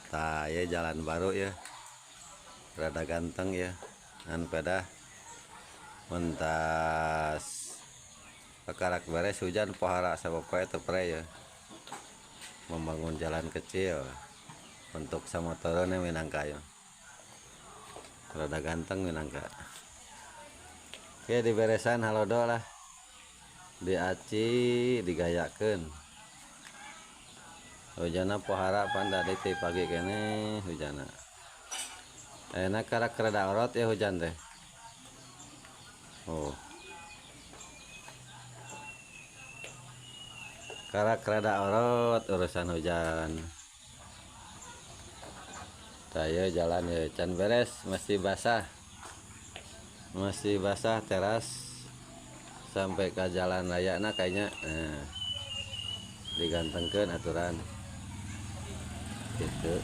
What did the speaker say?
Tah ya jalan baru ya. Rada ganteng ya. Ngan pedah mentas kakarak beres hujan pohara sapopoe teu pre ya. Membangun jalan kecil untuk samotorone minangka ya. Rada ganteng minangka. Oke, diberesan halodo lah. Diaci digayakeun. Hujana pohara pan tadi ti pagi kene hujana. Enak karak rada orot ya hujan teh. Oh. Karak rada orot urusan hujan. Saya jalan ya can beres, masih basah. Masih basah teras sampai ke jalan raya na kayaknya. Nah, digantengkeun aturan. Gitu.